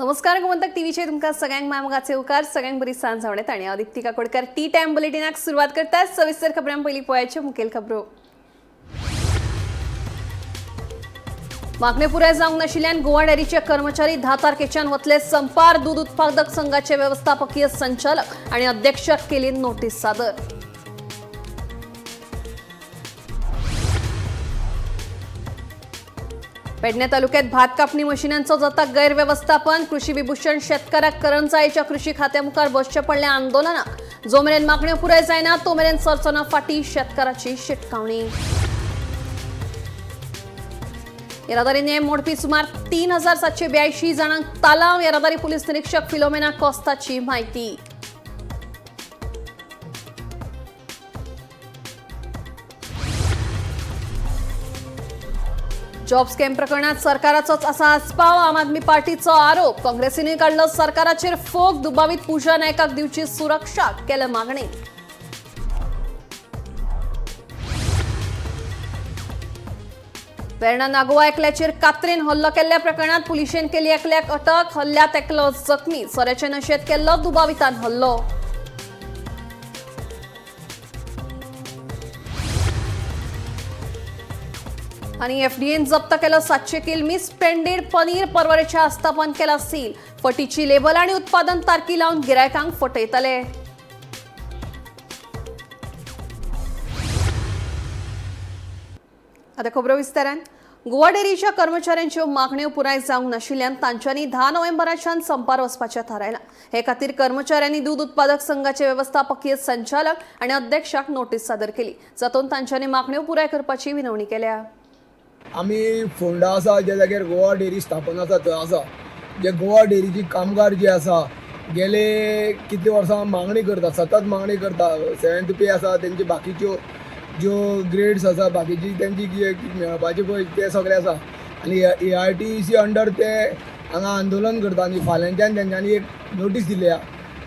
नमस्कार, गोमंतक टीव्हीचे तुमकां सगळ्यांक मायमोगाचे उपकार. सगळ्यांक बरी सांज जावं आणि हांव दीप्ती काकोडकर टी टायम बुलेटिनाक सुरवात करता. सविस्तर खबरां पयलीं पळयाच्यो मुखेल खबरो. मागण्यो पुराय जावंक नाशिल्ल्यान गोवा डेअरीचे कर्मचारी 10 तारखेच्यान वतले संपार. दूद उत्पादक संघाचे व्यवस्थापकीय संचालक आणि अध्यक्षाक केली नोटीस सादर. पेडणे तालुक्यात भात कापणी मशिनांचो जाता गैरव्यवस्थापन. कृषी विभूषण शेतकाराक करंजाळेच्या कृषी खात्यामुखार बसचें पडलें आंदोलनाक. जो मेरेन मागण्यो पुराय जायना तो मेरेन सरचो फाटी, शेतकाराची शिटकावणी. येरादारी नेम मोडपी सुमार 3782 जाणांक तालांव. येरादारी पोलीस निरीक्षक फिलोमेना कोस्ताची माहिती. जॉब स्कॅम प्रकरणात सरकाराचोच असा आस्पाव, आम आदमी पार्टीचो आरोप. काँग्रेसीने काढलं सरकाराचेर फोग. दुबावीत पूजा नायकाक दिवची सुरक्षा, केलं मागणी. वेर्णा नागोवा एकल्याचेर कात्रेन हल्लो केल्ल्या प्रकरणात पुलिशेन केली एकल्याक अटक. हल्ल्यात एकलो जखमी. सोऱ्याचे नशेंत केल्लो दुबावितान हल्लो. आणि एफडीएन जप्त केलं 700 किल मिसपेंडेड पनीर. परवरेच्या आस्थापन केला सील. फटीची लेबल आणि उत्पादन तारखी लावून गिरायकांक फटयतले. आता खबरो विस्तारान. गोवा डेअरीच्या कर्मचाऱ्यांच्यो मागण्यो पुराय जावंक नाशिल्ल्यान तांच्यांनी 10 नोव्हेंबराच्यान संपार वचपाचें थारायलां. हे खातीर कर्मचाऱ्यांनी दूद उत्पादक संघाचे व्यवस्थापकीय संचालक आनी अध्यक्षाक नोटीस सादर केली, जातूंत तांच्यांनी मागण्यो पुराय करपाची विनवणी केल्या. आमी फोंडा आसा, ज्या जाग्यार गोवा डेअरी स्थापन आसा थंय आसा. जे गोवा डेअरीची कामगार जे आसा, गेले कितले वर्सां मागणी करता, सतत मागणी करता. सेवेंथ पे आसा तेंची, बाकीच्यो ज्यो ग्रेड्स आसा, बाकीची तेंची मेळपाचे पळय ते सगळे आसा. आनी A I T C under ते हांगा आंदोलन करता. आनी फाल्यांच्यान तेंच्यांनी एक नोटीस दिल्या.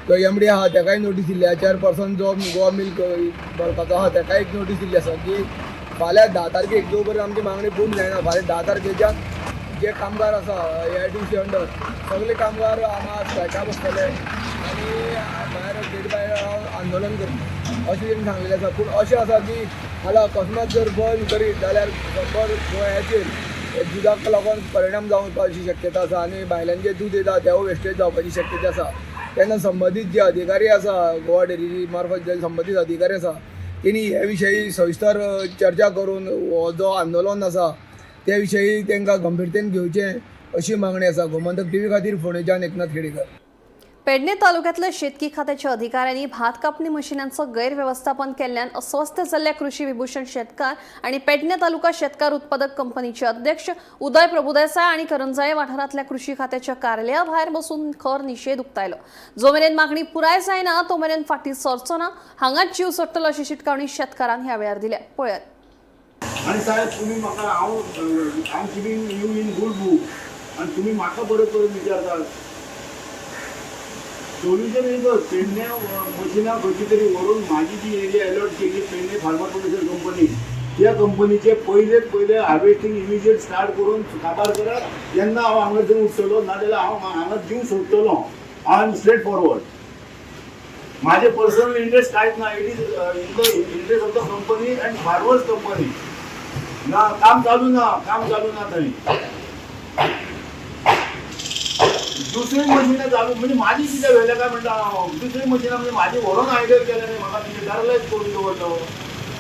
तो एम डी आहा तेकाय नोटीस दिल्ली आहा, चेअरपर्सन जो गोवा मिल्क बल्काचो आहा तेकाय एक नोटीस दिल्ली आसा की फाल्यां 10 तारखेक जो पर्यंत आमची मागणी पूर्ण जायना, फाल्यां 10 तारखेच्यान जे कामगार आसा A I T C under सगळे कामगार हांगा स्ट्रायका बसतले आनी भायर गेट भायर आंदोलन करतले अशें तेणी सांगलेलें आसा. पूण अशें आसा की फाल्यां अकस्मात जर बंद करीत जाल्यार 100 गोंयाचेर दुदाक लागून परिणाम जावपाची शक्यता आसा आनी भायल्यान जे दूद येता तेवूय वेस्टेज जावपाची शक्यता आसा. तेन्ना संबंदीत जे अधिकारी आसा, गोवा डेअरी मार्फत जे संबंदीत अधिकारी आसा, तेणी हे विशयी सविस्तर चर्चा करून हो जो आंदोलन आसा ते विशयी तांकां गंभीरतेन घेवचें अशी मागणी आसा. गोमंतक टीव्ही खातीर फोंडेच्यान एकनाथ खेडेकर. पेडणे तालुक्यातल्या शेतकी खात्याच्या अधिकाऱ्यांनी भात कापणी मशिनांचं गैरव्यवस्थापन केल्ल्यान अस्वस्थ जाल्ल्या कृषी विभूषण शेतकार आणि पेडणे तालुका शेतकार उत्पादक कंपनीचे अध्यक्ष उदय प्रभुदेसाय आणि करंजाळे वाठारांतल्या कृषी खात्याच्या कार्यालयाभायर बसून खर निशेध उक्तायलो. जो मेरेन मागणी पुराय जायना तो मेरेन फाटीं सरचो ना, हांगाच जीव सोडटलो अशी शिटकावणी शेतकारान ह्या वेळार दिल्या. पळयात. आनी साहेब, तुमी म्हाका, हांव I am keeping you in good book आनी तुमी म्हाका बरें करून विचारतात. सोल्युशन एकच, पेडणे मशिनां खंयची तरी व्हरून म्हाजी जी एरिया अलॉट केली पेडणे फार्मर प्रोड्युसर कंपनी, त्या कंपनीचे पयले पयले हार्वेस्टींग इमिजिएट स्टार्ट करून काबार करात. तेन्ना हांव हांगासून उठतलो, नाजाल्यार हांव हांगा जीव सोडटलो. I am straight forward. माझे पर्सनल इंटरेस्ट कांयच ना. It is in the interest of the company and farmers company. ना, काम चालू ना, काम चालू ना थंय. दुसरी मशिनां चालू म्हणजे माझी कितें व्हेल्या काय म्हणटा हांव. दुसरी मशिनां म्हणजे माझी व्हरोन आयडल केलें न्ही, म्हाका तुजें पॅरलायज करून दवरलो.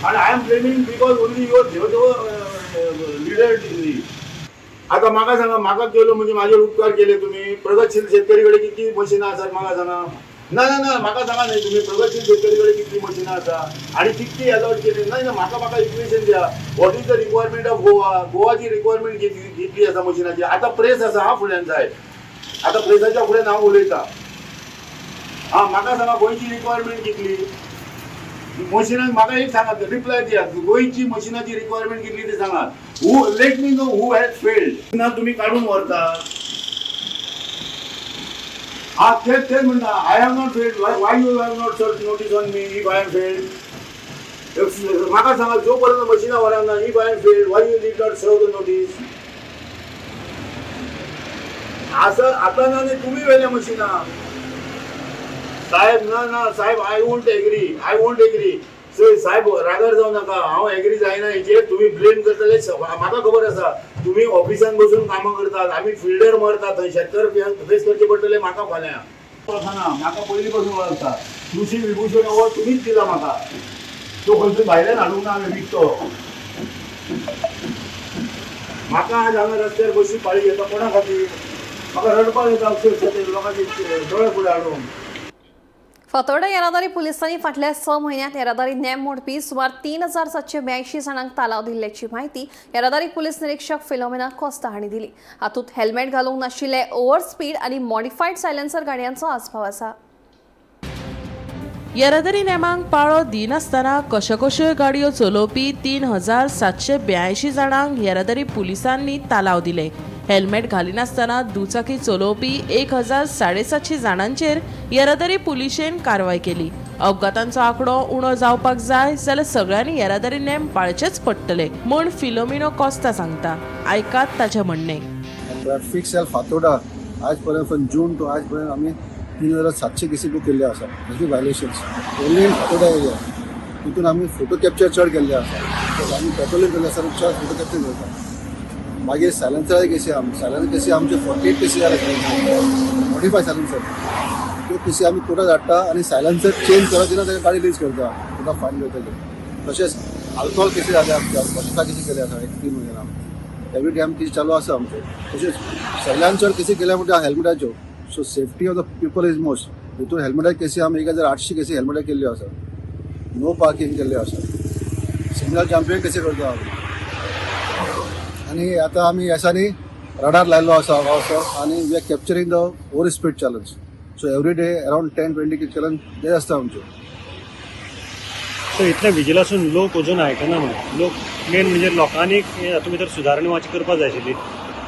आनी I am blaming because only your leader. आतां म्हाका सांगा, म्हाका केलो म्हणजे म्हाजेर उपकार केले तुमी? प्रगतशील शेतकरी कडेन कितली मशिनां आसात म्हाका सांगा. ना ना ना, म्हाका सांगा न्ही तुमी, प्रगतशील शेतकरी कडेन कितली मशिनां आसा आनी कितली अलॉट केली? ना ना, म्हाका म्हाका इक्वेशन द्या. What is the requirement of Goa? गोवाची requirement कितली आसा मशिनाची? आतां प्रेस आसा हा फुड्यान सायब, आतां प्रेसाच्या फुड्यान हांव उलयतां. आं, म्हाका सांगा, गोंयची रिक्वायरमेंट कितली मशिनाक? म्हाका एक सांगात, रिप्लाय दियात. गोंयची मशिनाची रिक्वायरमेंट कितली ती सांगात. Who, let me know who has failed. ना, तुमी काडून व्हरतात. हा, तेच तेच म्हणटा. I have not failed. Why you have not serve notice on me if I am failed? म्हाका सांगा, जो पर्यंत मशिनां व्हरना, if I am failed, why you did not serve the notice? आसा आतां ना न्ही, तुमी व्हेल्या मशिनां. साहेब, ना ना साहेब, I won't agree, I won't agree. Sir साहेब, रागार जावं नाका, हांव एग्री जायना हेचेर. तुमी ब्लेम करतले, म्हाका खबर आसा. तुमी ऑफिसान बसून कामां करतात, आमी फिल्डर मरतात थंय. शेतकार फेस करचे पडटले म्हाका फाल्यां. वळखना म्हाका, पयलीं पासून वळखता. कृषी विभूषण अवॉर्ड तुमीच दिला म्हाका. तो खंयसून भायल्यान हाडूंक ना हांवें विकतो. म्हाका आज हांगा रस्त्यार बशी पाळी येता कोणा खातीर? म्हाका रडपाक येता अक्षरशः ते लोकांचे दोळे फुडें हाडून. फातोर्डा येरादारी पुलिसांनी फाटल्या 6 म्हयन्यांत येरादारी नेम मोडपी सुमार 3782 जाणांक तालाव दिल्ल्याची म्हायती येरादारी पुलीस निरीक्षक फिलोमेना कोस्ता हांणी दिली. हातूंत हेल्मेट घालूंक नाशिल्ले, ओव्हर स्पीड आनी मॉडिफायड सायलेन्सर गाडयांचो आस्पाव आसा. येरादारी नेमांक पाळो दिनासतना कश्यो कश्योय गाडयो चलोवपी 3782 जाणांक येरादारी पुलिसांनी तालाव दिले. हेल्मेट घालिनासतना दुचाकी चलोवपी 1750 जाणांचेर येरादारी पुलिशेन कारवाय केली. अपघातांचो आंकडो उणो जावपाक जाय जाल्यार सगळ्यांनी येरादारी नेम पाळचेच पडटले म्हूण फिलोमिनो कोस्ता सांगता. आयकात ताचें म्हणणें. ट्रॅफिक सेल फातोर्डा आज पर्यंत, फ्रॉम जून टू आज पर्यंत आमी 3700 केसी बूक केल्ले आसा, traffic violations only in Fatorda area. तितून आमी फोटो कॅप्चर चड केल्ले आसा. आमी पेट्रोलिंग केल्ले आसा, चड फोटो कॅप्चर करता. मागीर सायलन्सराचे केसी, आमी सायलन्सर केसी आमचे 48 केसी जाले. मॉडिफाय सायलन्सर, त्यो केसी आमी कोर्टात धाडटा आनी सायलन्सर चेंज करत दिना ताका गाडी रिलीज करता, ताका फायन करता ते. तशेंच अल्कोहोल केसी जाले आमचे, 45 केसी केले आसा एक 3 म्हयन्यान. एवरी डे आमी चालू आसा आमचे. तशेंच सगळ्यान चड केसी केल्या म्हणजे हेल्मेटाच्यो. So safety of the people is most. हितून हेल्मेटा केसी आमी 1800 केसी हेल्मेटा केल्ल्यो आसा. नो पार्किंग केल्ल्यो आसा. सिग्नल जम्पिंग केसी करता आमी. आनी आतां आमी ह्या रडार लायल्लो आसा असो आनी we are capturing the over speed challans. So every day around 10-20 challan ते आसता आमच्यो. सो इतलें विजील आसून लोक अजून आयकना म्हणून लोक मेन म्हणजे लोकांनी हे हातूंत भितर सुदारणा मातशी करपाक जाय आशिल्ली.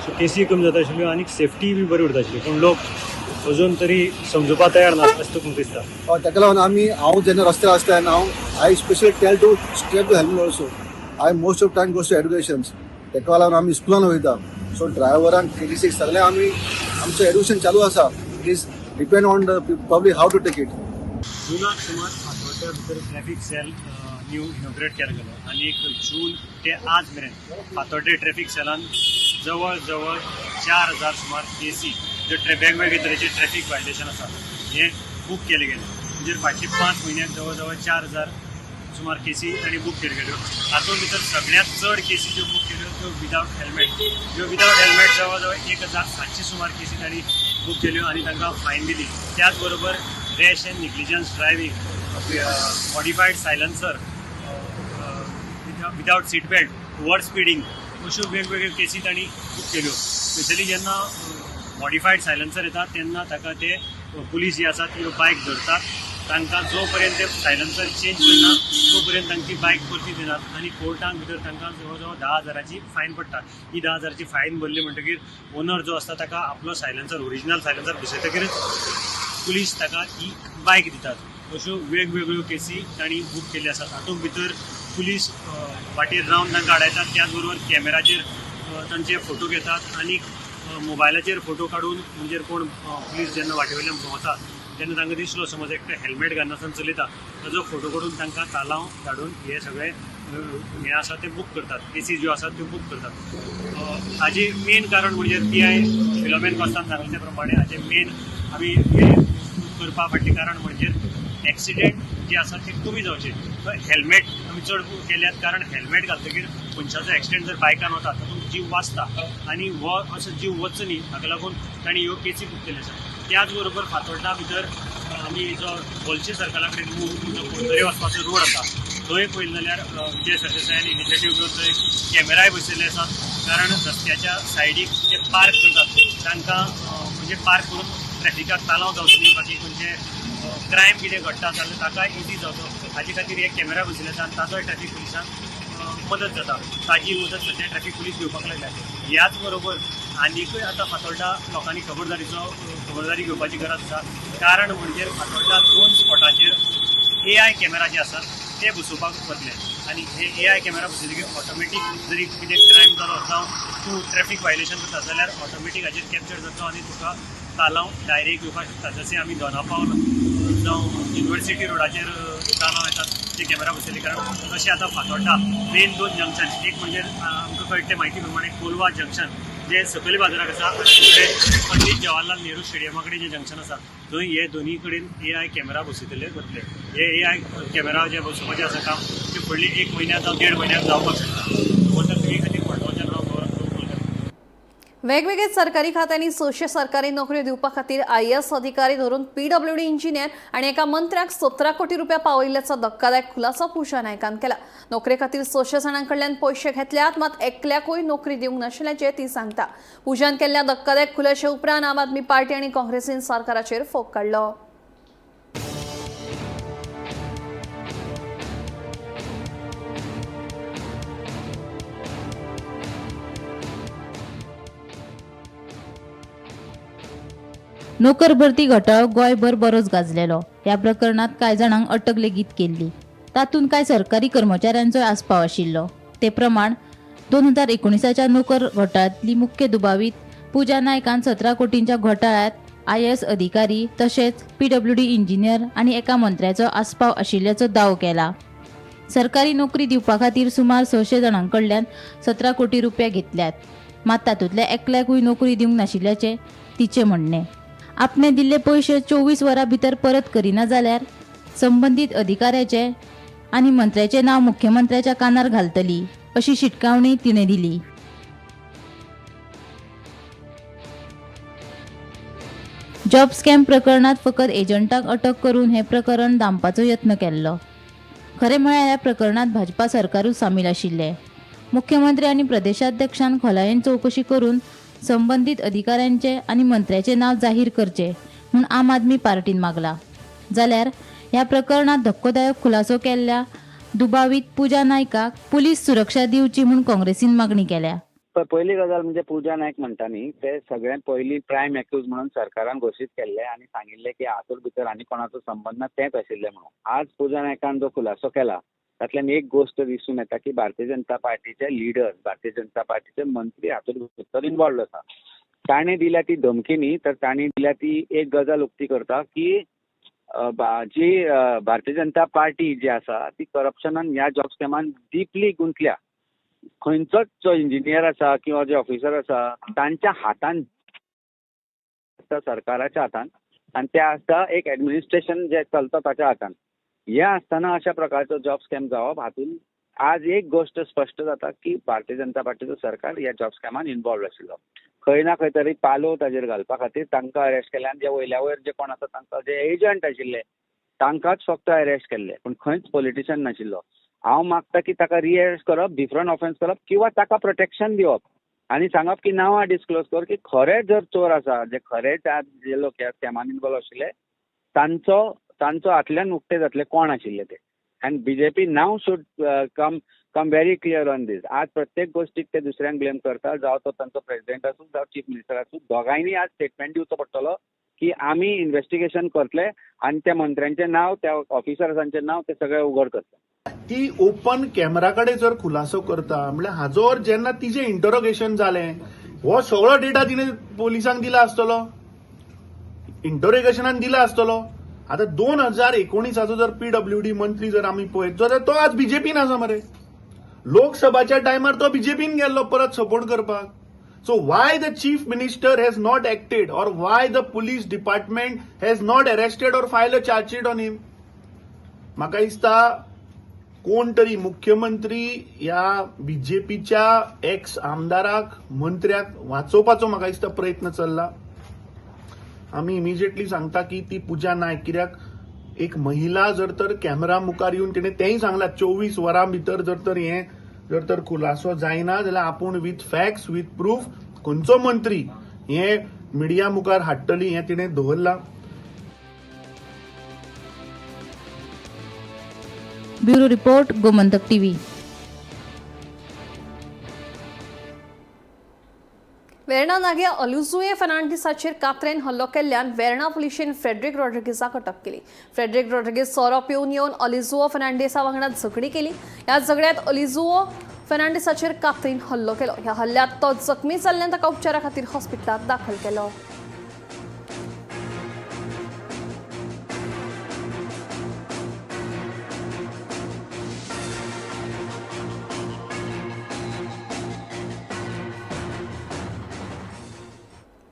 सो केसी कमी जाता आशिल्ल्यो आनी सेफ्टी बी बरी उरता आशिल्ली, पूण लोक अजून तरी समजुपा तयार ना अशें तुका दिसता? हय, ताका लागून आमी, हांव जेन्ना रस्त्यार आसता तेन्ना हांव I specially tell to strap the helmet also. I most of time goes to educations. ताका लागून आमी स्कुलान वयता. सो ड्रायव्हरांक, केटीसीक सगळें आमी आमचें एड्युकेशन चालू आसा. It is depend on the public how to take it. जुनाक सुमार फातोड्ड्या भितर ट्रॅफिक सेल न्यू इनॉग्रेट केलो गेलो आनी जून ते आज मेरेन फातोड्डे ट्रॅफिक सेलान जवळ जवळ 4000 सुमार केसी ज्यो वेगवेगळे तरेचे ट्रॅफिक व्हायलेशन आसा हे बूक केले गेले. म्हणजे फाटले 5 म्हयन्याक जवळ जवळ 4000 सुमार केसी तांणी बूक केल्यो गेल्यो. हातूंत भितर सगळ्यांत चड केसी ज्यो बूक केल्यो त्यो विदावट हेल्मेट. ज्यो विदावट हेल्मेट जवळ जवळ 1700 सुमार केसी तांणी बूक केल्यो आनी तांकां फायन दिली. त्याच बरोबर rash and negligence driving, modified silencer, without seat belt, over speeding अश्यो वेगवेगळ्यो केसी तांणी बूक केल्यो. स्पेशली जेन्ना मॉडिफायड सायलन्सर येता तेन्ना ताका ते पुलीस जी आसा ती बायक धरतात. तांकां जो पर्यंत ते सायलन्सर चेंज करना तो पर्यंत तांची बायक परती दिनात आनी कोर्टाक भितर तांकां जवळ जवळ 10,000ची फायन पडटा. ही 10,000ची फायन भरली म्हणटकीर ओनर जो आसता ताका आपलो सायलन्सर, ओरिजिनल सायलन्सर बसयतकीरच पुलीस ताका ही बायक दितात. अश्यो वेगवेगळ्यो केसी तांणी बूक केल्यो आसात. हातूंत भितर पुलीस वाटेर रावन तांकां आडायतात, त्याच बरोबर कॅमेराचेर तांचे फोटो घेतात आनी मोबायलाचेर फोटो काडून, म्हणजे कोण पुलीस जेन्ना वाटे वयल्यान भोंवता तेन्ना तांकां दिसलो समज एकटो हेल्मेट घालनासतना चलयता, ताजो फोटो काडून तांकां तालांव धाडून हे सगळे हें आसा तें बूक करतात, केसी ज्यो आसात त्यो बूक करतात. हाजें मेन कारण म्हणजे पी I Philomena कोस्तान सांगले त्या प्रमाणे हाजें मेन आमी हें करपा फाटलें कारण म्हणजे एक्सिडेंट जे आसा ते कमी जावचे. हेल्मेट आमी चड केल्यात कारण हेल्मेट घालतकीर मनशाचो एक्सिडेंट जर बायकान वता तातूंत जीव वाचता आनी हो असो जीव वचचो न्ही हाका लागून तांणी ह्यो केसी बूक केल्यो आसात. त्याच बरोबर फातोड्डा भितर आमी जो बोलशे सर्कला कडेन जो कुडतरी वचपाचो रोड आसा थंय पळयलें जाल्यार विजय सरदेसायान इनिशिएटीव घेवन थंय कॅमेराय बसयल्ले आसात, कारण रस्त्याच्या सायडीक जे पार्क करतात तांकां म्हणजे पार्क करून ट्रॅफिकाक तालांव जावचो न्ही, बाकी खंयचे क्रायम कितें घडटा जाल्यार ताका इजी जावचो हाजे खातीर एक कॅमेरा बसयले आसा आनी ताचोय ट्रॅफीक पुलिसांक मदत जाता. ताजी मदत सद्या ट्रॅफीक पुलीस घेवपाक लागल्या. ह्याच बरोबर आनिकूय आतां फातोड्डा लोकांनी खबरदारी घेवपाची गरज आसा, कारण म्हणजे फातोड्डा दोन स्पॉटाचेर एआय कॅमेरा जे आसात ते बसोवपाक वतले आनी हे एआय कॅमेरा बसयतकीर ऑटोमॅटीक जरी कितें क्रायम जालो जावं तूं ट्रॅफीक वायलेशन करता जाल्यार ऑटोमॅटीक हाजेर कॅप्चर जाता आनी तुका तालांव डायरेक्ट येवपाक शकता. जशें आमी दोना पावल जावं युनिवर्सिटी रोडाचेर तालांव येतात ते कॅमेरा बसयले कारण तशें आतां फातोड्डा मेन दोन जंक्शन, एक म्हणजे आमकां कळटलें म्हायती प्रमाणे कोलवा जंक्शन जे सकयल बाजाराक आसा आनी दुसरें पंडीत जवाहरलाल नेहरू स्टेडियमा कडेन जें जंक्शन आसा थंय हे दोनी कडेन एआय कॅमेरा बसयतले वतले. हे एआय कॅमेरा जे बसोवपाचें आसा काम ते फुडले एक म्हयन्याक जावं देड म्हयन्याक जावपाक शकता. गोमंतक टीव्ही खातीर मडगांवच्यान हांव गौरव प्रभू. वेगवेगळे सरकारी खात्यांनी 600 सरकारी नोकऱ्यो दिवपा खातीर आयएएस अधिकारी धरून पीडब्ल्यूडी इंजिनियर आनी एका मंत्र्याक 17 कोटी रुपया पावयिल्ल्याचो धक्कादायक खुलासो पूजा नायकान केला. नोकरे खातीर 600 जाणां कडल्यान पयशे घेतल्यात, मात एकल्याकूय नोकरी दिवंक नाशिल्ल्याचें ती सांगता. पूजान केल्ल्या धक्कादायक खुलाशे उपरांत आम आदमी पार्टी आनी काँग्रेसीन सरकाराचेर फोग काडलो. नोकर भरती घोटाळो गोंयभर बरोच गाजलेलो. ह्या प्रकरणात कांय जाणांक अटक लेगीत केल्ली. तातूंत कांय सरकारी कर्मचाऱ्यांचोय आस्पाव आशिल्लो. ते प्रमाण 2019च्या नोकर घोटाळ्यांतली मुख्य दुबावीत पूजा नायकान 17 कोटींच्या घोटाळ्यांत आयएएस अधिकारी तशेंच पीडब्ल्यूडी इंजिनियर आनी एका मंत्र्याचो आस्पाव आशिल्ल्याचो दावो केला. सरकारी नोकरी दिवपा खातीर सुमार 600 जाणां कडल्यान 17 कोटी रुपया घेतल्यात, मात तातूंतल्या एकल्याकूय नोकरी दिवंक नाशिल्ल्याचें तिचें म्हणणें. आपणे दिल्ले पयशे 24 वरां भितर परत करिना जाल्यार संबंदीत अधिकाऱ्याचे आनी मंत्र्याचें नांव मुख्यमंत्र्याच्या कानार घालतली अशी शिटकावणी तिणें दिली. जॉब स्कॅम प्रकरणांत फकत एजंटांक अटक करून हें प्रकरण दामपाचो यत्न केल्लो. खरें म्हळ्यार ह्या प्रकरणांत भाजपा सरकारूच सामील आशिल्लें. मुख्यमंत्री आनी प्रदेशाध्यक्षान खोलायेन चवकशी करून संबंदीत अधिकाऱ्यांचें आनी मंत्र्याचें नांव जाहीर करचें म्हूण आम आदमी पार्टीन मागलां. जाल्यार ह्या प्रकरणांत धक्कोदायक खुलासो केल्ल्या दुबावीत पूजा नायकाक पुलीस सुरक्षा दिवची म्हूण काँग्रेसीन मागणी केल्या. पयली गजाल म्हणजे पूजा नायक म्हणटा न्ही, ते सगळ्यांत पयलीं प्रायम एक्यूज म्हणून सरकारान घोशीत केल्ले आनी सांगिल्लें की हातूंत भितर आनी कोणाचो संबंद ना, तेंच आशिल्लें म्हणून. आज पूजा नायकान जो खुलासो केला तातल्यान एक गोश्ट दिसून येता की भारतीय जनता पार्टीचे लिडर्स, भारतीय जनता पार्टीचे मंत्री हातूंत भितर इनवॉल्वड आसा. ताणें दिल्या ती धमकी न्ही, तर ताणें दिल्या ती एक गजाल उक्ती करता की जी भारतीय जनता पार्टी जी आसा ती करप्शनान ह्या जॉब स्कॅमान डिपली गुंतल्या. खंयचोच जो इंजिनियर आसा किंवा जे ऑफिसर आसा तांच्या हातान आसता, सरकाराच्या हातान, आनी ते आसता एक एडमिनिस्ट्रेशन जें चलता ताच्या हातान. हें आसतना अशा प्रकारचो जॉब स्कॅम जावप हातून आज एक गोश्ट स्पश्ट जाता की भारतीय जनता पार्टीचो सरकार ह्या जॉब स्कॅमान इनवॉल्व आशिल्लो. खंय ना खंय तरी पालोव ताजेर घालपा खातीर तांकां अरेस्ट केले आनी जे वयल्या वयर जे कोण आसा तांकां जे एजंट आशिल्ले तांकांच फक्त अरेस्ट केल्ले, पूण खंयच पॉलिटिशन नाशिल्लो. हांव मागता की ताका रिअरेस्ट करप, डिफरंट ऑफेन्स करप किंवा ताका प्रोटेक्शन दिवप आनी सांगप की नांवां डिस्क्लोज कर की खरे जर चोर आसा, जे खरे जे लोक ह्या स्कॅमान इनवॉल्व आशिल्ले तांचो हातल्यान उक्ते जातले कोण आशिल्ले ते. And BJP now should come very clear on this. आज प्रत्येक गोश्टीक ते दुसऱ्यांक ब्लेम करता, जावं तो तांचो प्रेजिडेंट आसूं जावं चीफ मिनिस्टर आसूं, दोगांयनी आज स्टेटमेंट दिवचो पडटलो की आमी इन्वेस्टिगेशन करतले आनी त्या मंत्र्यांचें नांव, त्या ऑफिसर्सांचें नांव ते सगळें उघड करतले. ती ओपन कॅमेरा कडेन जर खुलासो करता म्हणल्यार हाजो अर्थ जेन्ना तिजें इंटरोगेशन जालें हो सगळो डेटा तिणें पोलिसांक दिला आसतलो, इंटरोगेशनान दिला आसतलो. आतां 2019 जर पीडब्ल्यूडी मंत्री जर आमी पळयत जाल्यार तो आज बीजेपीन आसा मरे. लोकसभाच्या टायमार तो बीजेपीन गेल्लो परत सपोर्ट करपाक. So why the chief minister has not acted or why the police department has not arrested or file a chargesheet on him? म्हाका दिसता कोण तरी मुख्यमंत्री ह्या बीजेपीच्या एक्स आमदाराक, मंत्र्याक वाचोवपाचो म्हाका दिसता प्रयत्न चल्ला. आमी इमिजिएटली सांगता की ती पूजा नायक, कित्याक एक महिला जर तर कॅमेरा मुखार येवन तिणें तेंय सांगलां 24 वरां भितर जर तर हें जर तर खुलासो जायना जाल्यार आपूण विथ फॅक्ट्स विथ प्रूफ खंयचो मंत्री हें मिडिया मुखार हाडटली हें तिणें दवरलां. Bureau report, Gomantak TV. Verna. Verna Nagya अलुजुए फर्नांडीसाचेर कात्रेन हल्लो केल्ल्यान वेर्णा पुलिशेन फ्रेड्रिक रॉड्रिगीसाक अटक केली. फ्रेड्रिक रॉड्रिगीस सोरो पिवन येवन अलिजुओ फर्नांडीसा वांगडा झगडी केली. ह्या झगड्यांत अलिजुओ फर्नांडीसाचेर कात्रीन हल्लो केलो. ह्या हल्ल्यांत तो जखमी जाल्ल्यान ताका उपचारा खातीर हॉस्पिटलांत दाखल केलो.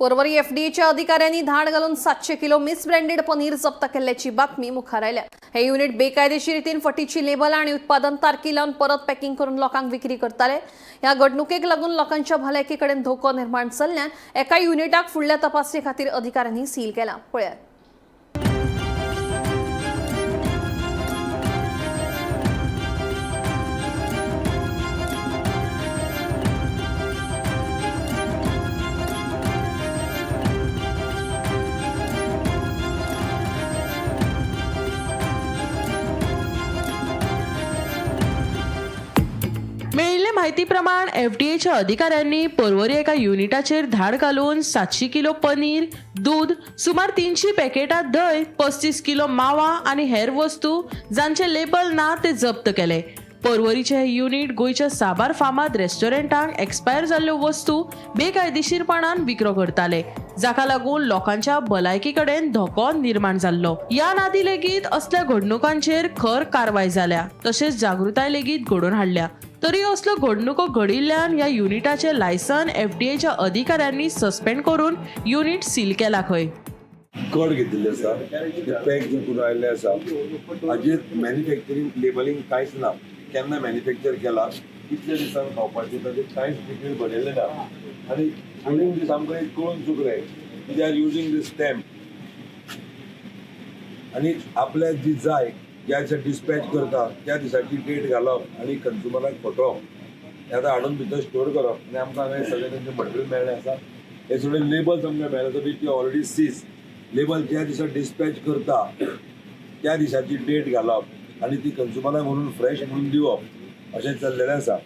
पोरवरी एफडीएच्या अधिकाऱ्यांनी धाड घालून 700 किलो मिसब्रँडेड पनीर जप्त केल्ल्याची बातमी मुखार आयल्या. हे युनिट बेकायदेशीर रितीन फटीची लेबलां आनी उत्पादन तारखी लावन परत पॅकिंग करून लोकांक विक्री करताले. ह्या घडणुकेक लागून लोकांच्या भलायकी कडेन धोको निर्माण जाल्ल्यान एका युनिटाक फुडल्या तपासणी खातीर अधिकाऱ्यांनी सील केला. पळयात. मेळिल्ले म्हायती प्रमाण एफडीएच्या अधिकाऱ्यांनी पर्वरी एका युनिटाचेर धाड घालून 700 किलो पनीर, दूद, सुमार 300 पॅकेटां धंय, 35 किलो मावा आनी हेर वस्तू जांचे लेबल ना ते जप्त केले. पर्वरीचे हे युनिट गोंयच्या साबार फामाद रेस्टॉरंटांक एक्सपायर जाल्ल्यो वस्तू बेकायदेशीरपणान विक्रो करताले, जाका लागून लोकांच्या भलायकी कडेन धोको निर्माण जाल्लो. ह्या नादी लेगीत असल्या घडणुकांचेर खर कारवाय जाल्या, तशेंच जागृताय लेगीत घडोवन हाडल्या. तरी असल्यो घडणुको घडिल्ल्यान ह्या युनिटाचे लायसन एफडीएच्या अधिकाऱ्यांनी सस्पेंड करून युनिट सील केला खंय. कर्ड घेतिल्ले आसा, ते पॅक जे करून आयिल्ले आसा, हाजेर मॅन्युफॅक्चरींग लेबलिंग कांयच ना. केन्ना मॅन्युफॅक्चर केला, कितले दिसान खावपाचें, ताजेर कांयच डिटेल बरयलें ना. आनी ड्युरींग दीस आमकां एक कळून चुकलें की they are using this stamp आनी आपल्याक जी जाय ज्या दिसा डिस्पॅच करता त्या दिसाची डेट घालप आनी कंज्युमराक फटोवप. हें आतां हाडून भितर स्टोर करप आनी आमकां हांगा सगळें तेंचें मटेरियल मेळ्ळें आसा. हे सगळे लेबल्स आमकां मेळ्ळे आसा, which already seize label. ज्या दिसा डिस्पॅच करता त्या दिसाची डेट घालप आनी ती कंज्युमराक म्हणून फ्रेश म्हणून दिवप अशें चल्लेलें आसा.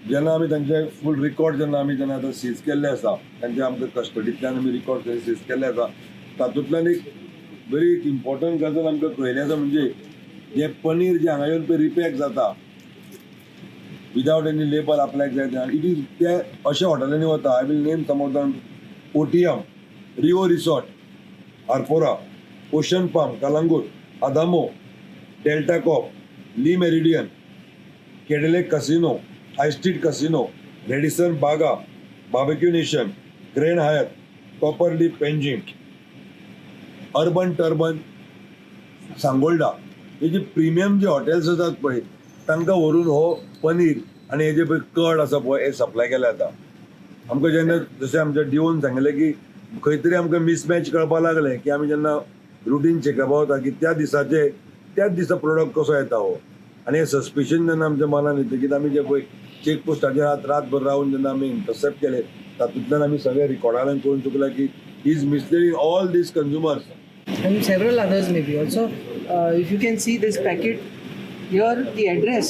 जेन्ना आमी तांचे फूल रिकॉर्ड जेन्ना आमी जेन्ना आतां सीज केल्ले आसा, तांचे आमकां कस्टडींतल्यान आमी रिकॉर्ड सीज केल्ले आसा, तातूंतल्यान एक बरी एक इम्पॉर्टंट गजाल आमकां कळिल्ली आसा, म्हणजे जें पनीर जें हांगा येवन पळय रिपॅक जाता विदावट एनी लेबल, आपल्याक जाय तें it is ते अशा हॉटेलांनी वता. I will name some of them: OTM, Rio Resort Arpora, Ocean Palm Calangute, Adamo, Delta Corp, Le Meridien, Cadillac Casino, High Street Casino, Radisson Baga, Barbecue Nation, Grand Hyatt, Copper Leaf Panjim, Urban Turban Sangolda. हे जे premium जे hotels आसात पळय, तांकां व्हरून हो पनीर आनी हे जे पळय curd आसा पळय, हे सप्लाय केले जाता. आमकां जेन्ना जशें आमच्या डिओन सांगलें की खंय तरी आमकां मिसमॅच कळपाक लागलें की आमी जेन्ना रुटीन चॅकअपा वता की त्या दिसाचे त्याच दिसा प्रोडक्ट कसो येता हो, आनी हे सस्पिशन जेन्ना आमच्या मनान येतकीर आमी जे पळय चेक पोस्टाचेर रातभर रावन जेन्ना आमी इंटरसेप्ट केले, तातूंतल्यान आमी सगळे रिकॉर्डान करून चुकला की is misleading all these consumers. And several others maybe also. If you can see this packet here, the address,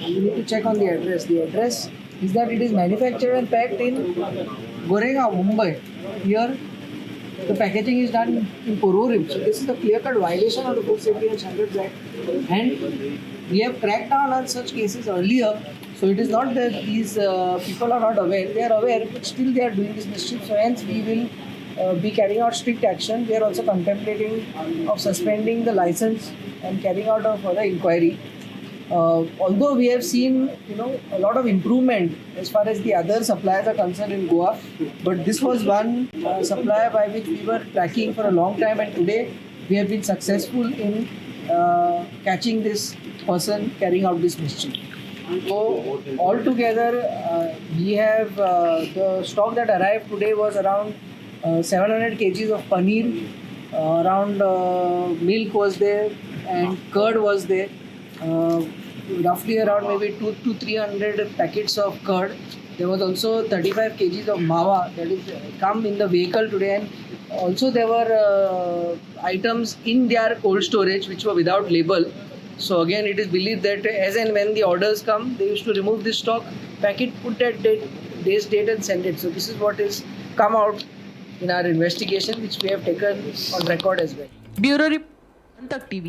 you need to check on the address. The address is that it is manufactured and packed in Goregaon, Mumbai. Here the packaging is done in Porvorim. So this is a clear-cut violation of the Food Safety and Standards Act, and we have cracked down on such cases earlier. So it is not that these people are not aware; they are aware, but still they are doing this mischief. So hence we will be carrying out strict action. We are also contemplating of suspending the license and carrying out a further inquiry. Although we have seen a lot of improvement as far as the other suppliers are concerned in Goa, but this was one supplier by which we were tracking for a long time, and today we have been successful in catching this person carrying out this mischief. So altogether, we have the stock that arrived today was around 700 kgs of paneer, around milk was there and curd was there, roughly around maybe 2 to 300 packets of curd. There was also 35 kgs of mawa that is come in the vehicle today, and also there were items in their cold storage which were without label. So again, it is believed that as and when the orders come, they used to remove this stock, pack it, put that date, day's date and send it. So this is what is come out in our investigation, which we have taken on record as well. Bureau report, Tak TV.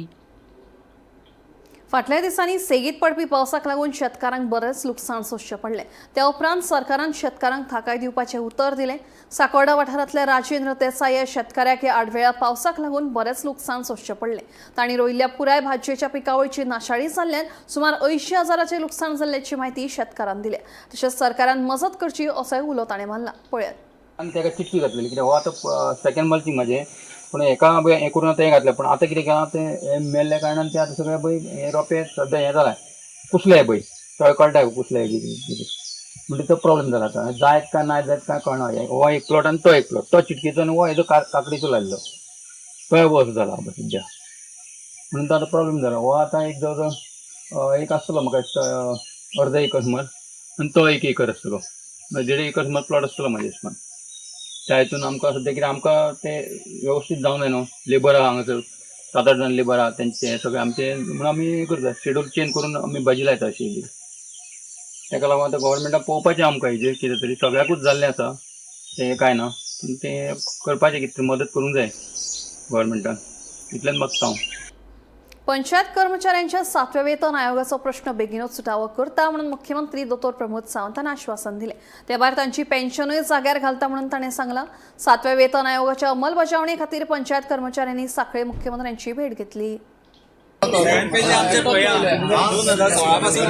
फाटल्या दिसांनी सेगीत पडपी पावसाक लागून शेतकारांक बरेंच लुकसाण सोंसचें पडलें. त्या उपरांत सरकारान शेतकारांक थाकाय दिवपाचें उतर दिलें. साकोर्डा वाठारांतल्या राजेंद्र देसाय ह्या शेतकाऱ्याक ह्या आडवेळ्या पावसाक लागून बरेंच लुकसाण सोंसचें पडलें. तांणी रोयिल्ल्या पुराय भाजयेच्या पिकावळीची नाशाडी जाल्ल्यान सुमार 80,000 लुकसाण जाल्ल्याची म्हायती शेतकारान दिल्या. तशेंच सरकारान मजत करची असोय उलो ताणें मारला. पळयात. आनी तेका चिटकी घातलेली कित्याक हो आतां सेकंड मल्चिंग म्हाजें, पूण हेका पळय हें करून आतां हें घातलें, पूण आतां कितें केलां तें हें मेल्ल्या कारणान तें आतां सगळें पळय हें रोंपे सद्दां हें जालां, कुसले पळय थंय कळटा कुसले कितें म्हणटा तो प्रॉब्लेम जाला. आतां जायत काय ना जायत काय कळना. हो एक प्लॉट आनी तो एक प्लॉट, तो चिटकेचो आनी हो हेजो काकडीचो लायल्लो, तोय असो जाला सद्या, म्हणून तो आतां प्रॉब्लेम जाला. हो आतां एक जवळ जवळ एक आसतलो म्हाका दिसता अर्द एकर सुमार, आनी तो एक एकर आसतलो, देड एकर सुमार प्लॉट आसतलो म्हाज्या हिसपान. त्या हितून आमकां सद्या कितें आमकां तें वेवस्थीत जावंक जाय न्हू. लेबर आहा हांगासर 7-8 जाण लेबर आहा तेंचे सगळें आमचें, म्हणून आमी हें करता शेड्यूल चेंज करून आमी भाजी लायता अशी. ताका लागून आतां गव्हर्मेंटान पळोवपाचें आमकां हेजेर कितें तरी, सगळ्याकूच जाल्लें आसा तें कांय ना, पूण तें करपाचें कितें तरी मदत करूंक जाय गव्हर्मेंटान, इतलेंच मागता हांव. पंचायत कर्मचाऱ्यांच्या 7व्या वेतन आयोगाचो प्रश्न बेगीनूच सुटावो करता म्हणून मुख्यमंत्री दोतोर प्रमोद सावंतान आश्वासन दिलें. ते भायर तांची पेन्शनूय जाग्यार घालता म्हणून ताणें सांगलां. 7व्या वेतन आयोगाच्या अंमलबजावणी खातीर पंचायत कर्मचाऱ्यांनी सांखळे मुख्यमंत्र्यांची भेट घेतली. आमचे पळया 2016 पासून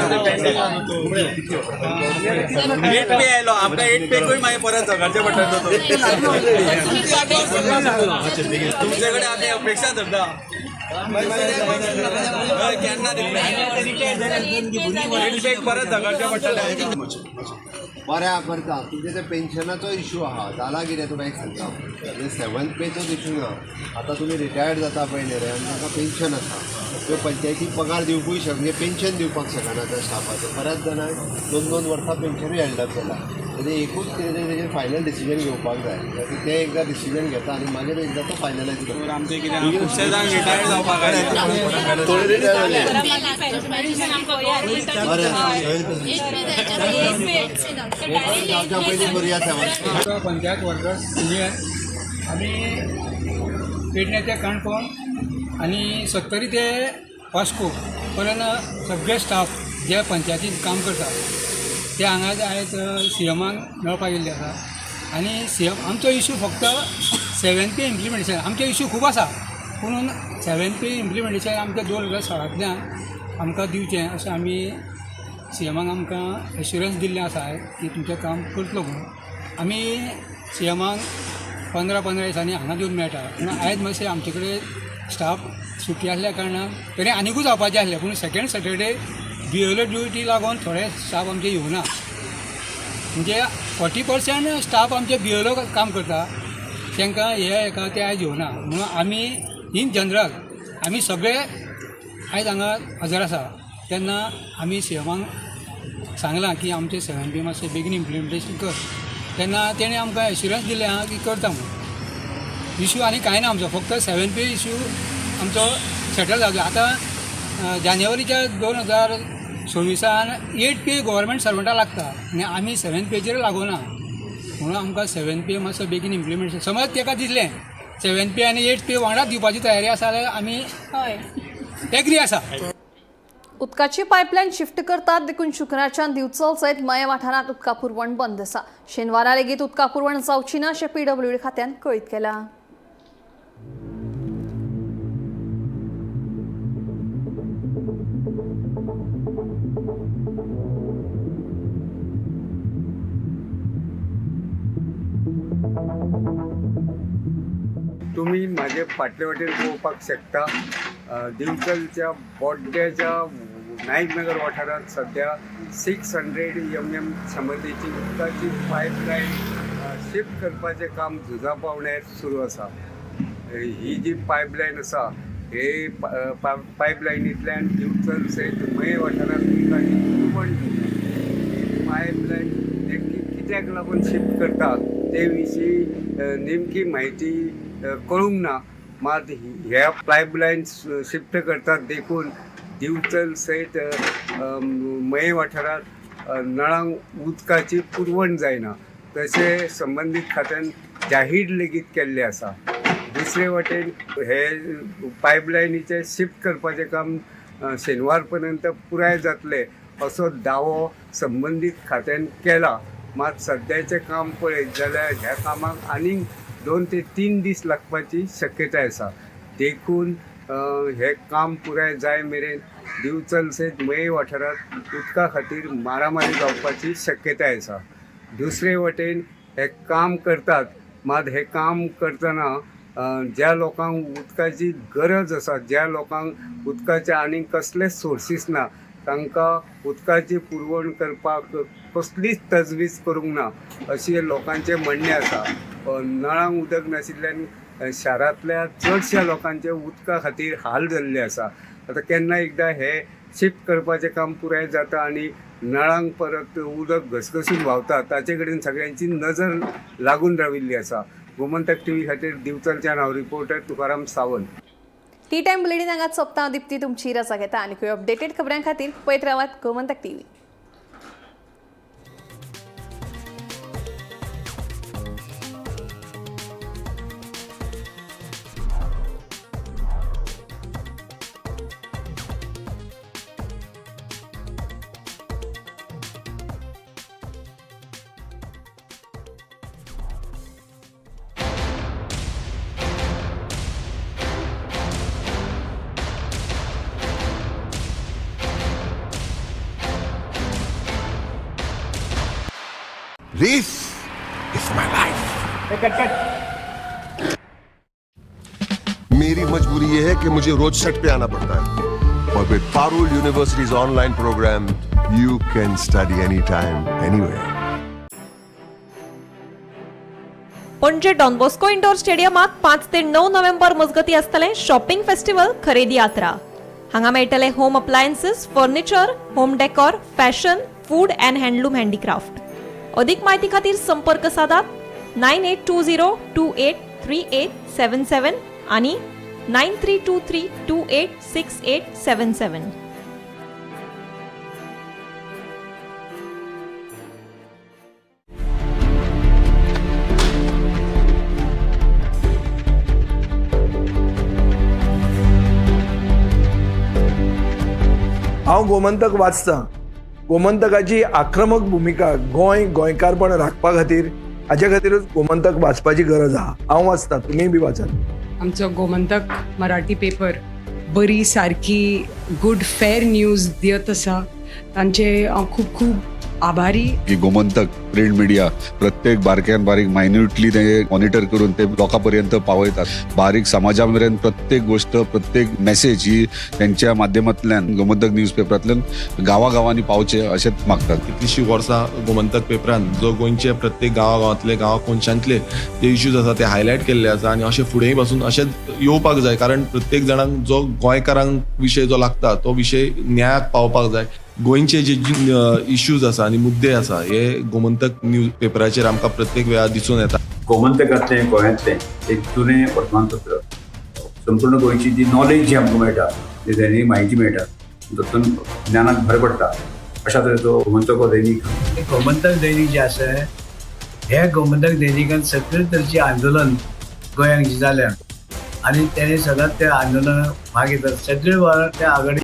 एट पे आयलो आमकां, एट पेकूय मागीर परत झगडचें पडटा. तुमचे कडेन आमी अपेक्षा धरता केन्ना एट पेक परत झगडचें पडटलें. बरें करता तुमचे ते पेन्शनाचो इशू आहा, जाला कितें तुका एक सांगता, म्हणजे सेवन्थ पेचोच इशू ना. आतां तुमी रिटायर्ड जाता पळय न्ही रे, आनी तांकां पेन्शन आसा, त्यो पंचायती पगार दिवपूय शक, म्हणजे पेन्शन दिवपाक शकना त्या स्टाफाचें. बऱ्याच जाणांक 2-2 वर्सां पेन्शनूय हॅल्ड अप जाला. म्हणजे एकूच कितें तरी तेजेर फायनल डिसिजन घेवपाक जाय. तें एकदां डिसिजन घेता आनी मागीर एकदां तो फायनलायज करता. आमचें कितें खुबशे जाण रिटायर्ड जावपाक जाय. थोडे रिटायर जाले बरें, जावच्या पयलीं करुया सेवन. पंचायत वर्कर्स युनियन आमी पेडणे ते काणकोण आनी सत्तरी ते वास्को पर्यंत सगळे स्टाफ जे पंचायतीन काम करता ते हांगा आयज सीएमाक मेळपाक येयल्ले आसा. आनी सीएम आमचो इशू फक्त 7 पे इम्प्लिमेंटेशन, आमचे इशू खूब आसा, पूण 7 पे इम्प्लिमेंटेशन आमकां 2016 आमकां दिवचें अशें आमी सीएमाक आमकां एश्युरन्स दिल्लें आसा की तुमचें काम करतलो म्हणून. आमी सीएमाक 15-15 दिसांनी हांगा येवन मेळटा, पूण आयज मातशें आमचे कडेन स्टाफ सुटी आसल्या कारणान तरी आनिकूय जावपाचें आसलें, पूण सेकेंड सॅटर्डे बीएलओ ड्युटी लागून थोडे स्टाफ आमचे येवना. म्हणजे 40% स्टाफ आमचे बीएलओ काम करता, तांकां हे हेका ते आयज येवना. म्हणून आमी इन जनरल आमी सगळे आयज हांगा हजर आसा. तेन्ना आमी सीएमाक सांगलां की आमचें 7 पे मातशें बेगीन इम्प्लिमेंटेशन कर, तेन्ना तेणें आमकां एश्युरन्स दिलें आहा की करता म्हणून. इशू आनी कांय ना आमचो, फक्त 7 पे इशू आमचो सेटल जालो. आतां जानेवारीच्या 2026 8 पे गव्हर्मेंट सर्वंटाक लागता आनी आमी 7 पेचेर लागूना, म्हणून आमकां 7 पे मातसो बेगीन इम्प्लिमेंटेशन. समज ताका दिसलें 7 पे आनी 8 पे वांगडा दिवपाची तयारी आसा जाल्यार आमी एग्री आसा. उदकाची पायपलायन शिफ्ट करतात देखून शुक्रारच्यान दिवचल सयत मये वाठारांत उदका पुरवण बंद आसा. शेनवारा लेगीत उदका पुरवण जावची ना अशें पीडब्ल्यूडी खात्यान कळीत केलां. तुमी म्हाजे फाटले वाटेन पळोवपाक शकता, दिवचलच्या बोड्ड्याच्या नायकनगर वाठारांत सद्या 600 mm क्षमतेची उदकाची पायपलायन शिफ्ट करपाचें काम झुजा पावण्यार सुरू आसा. ही जी पायपलायन आसा हे पायपलायनींतल्यान दिवचल सयत मये वाठारांत उदकाची पुरवण जाता. ही पायपलायन नेमकी कित्याक लागून शिफ्ट करता ते विशीं नेमकी म्हायती कळूंक ना. मात ह्या पायपलायन शिफ्ट करतात देखून दिवचल सयत मये वाठारांत नळांक उदकाची पुरवण जायना, तशें संबंदीत खात्यान जाहीर लेगीत केल्लें आसा. दुसरे वटेन हे पायपलायनीचें शिफ्ट करपाचें काम शेनवार पर्यंत पुराय जातलें असो दावो संबंदीत खात्यान केला. मात सद्याचें काम पळयत जाल्यार ह्या कामाक आनीक 2 ते 3 दीस लागपाची शक्यताय आसा. देखून हें काम पुराय जाय मेरेन दिवचल सयत मये वाठारांत उदका खातीर मारामारी जावपाची शक्यताय आसा. दुसरे वटेन हें काम करतात, मात हें काम करतना ज्या लोकांक उदकाची गरज आसा, ज्या लोकांक उदकाचे आनीक कसलेच सोर्सीस ना, तांकां उदकाची पुरवण करपाक कसलीच तजवीज करूंक ना अशें लोकांचें म्हणणें आसा. नळांक उदक नाशिल्ल्यान शारांतल्या चडश्या लोकांचे उदका खातीर हाल जाल्ले आसा. आतां केन्ना एकदां हे शिफ्ट करपाचें काम पुराय जाता आनी नळांक परत उदक घसघसून व्हांवता ताचे कडेन सगळ्यांची नजर लागून राविल्ली आसा. गोमंतक टीव्ही खातीर दिवचलच्यान हांव reporter Tukaram Sawant. Tea time bulletin हांगाच सोंपता. दीप्ती तुमची रजा घेता. आनी अपडेटेड खबरां खातीर पळयत रावात Gomantak TV. This is my life. मेरी मजबूरी ये है कि मुझे रोज सेट पे आना पड़ता है और with Parul University's online program, you can study anytime, anywhere. Panaji Don Bosco indoor स्टेडियमात 5 ते 9 नोव्हेंबर मजगती आसतलें शॉपिंग फेस्टिवल खरेदी यात्रा. हांगा मेळटले home appliances, furniture, home decor, fashion, food and handloom handicraft. अधिक माहिती खातीर संपर्क साधात 9820283877 आणि 9323286877. हांव गोमंतक वाचतां. गोमंतकाची आक्रमक भुमिका गोंय गोंयकारपण राखपा खातीर हाजे खातीरूच गोमंतक वाचपाची गरज आहा. हांव वाचतां, तुमीय बी वाचात. आमचो गोमंतक मराठी पेपर बरी सारकी गुड फेर न्यूज दियत आसा, तांचे हांव खूब खूब आभारी. की गोमंतक प्रिंट मिडिया प्रत्येक बारक्यान बारीक मायन्युटली ते मॉनिटर करून ते लोकां पर्यंत पावयतात. बारीक समाजा मेरेन प्रत्येक गोष्ट, प्रत्येक मेसेज ही त्यांच्या माध्यमांतल्यान गोमंतक न्यूज पेपरांतल्यान गांवागांवांनी पावचे अशेंच मागतात. कितलीशीं वर्सां गोमंतक पेपरान जो गोंयचे प्रत्येक गांवागांवांतले, गांवा कोनशांतले जे इश्यूज आसा ते हायलायट केल्ले आसा आनी अशें फुडेंय पासून अशेंच येवपाक जाय, कारण प्रत्येक जाणांक जो गोंयकारांक विशय जो लागता तो विशय न्यायाक पावपाक जाय. गोंयचे जे इश्यूज आसा आनी मुद्दे आसा हे गोमंतक न्यूज पेपराचेर आमकां प्रत्येक वेळार दिसून येता. गोमंतकांतलें गोंयांतलें एक जुनें वर्तमानपत्र, संपूर्ण गोंयची जी नॉलेज जी आमकां मेळटा, जी दैनीक म्हायती मेळटा, तातूंत ज्ञानाक भर पडटा. अशा तरेचो गोमंतक हो दैनीक. गोमंतक दैनीक जें आसा, हे गोमंतक दैनिकान सगळे तरेचें आंदोलन गोंयांत जी जाल्या आनी तेणे सदांच त्या आंदोलनाक भाग घेतात, सगळे त्या आघाडी.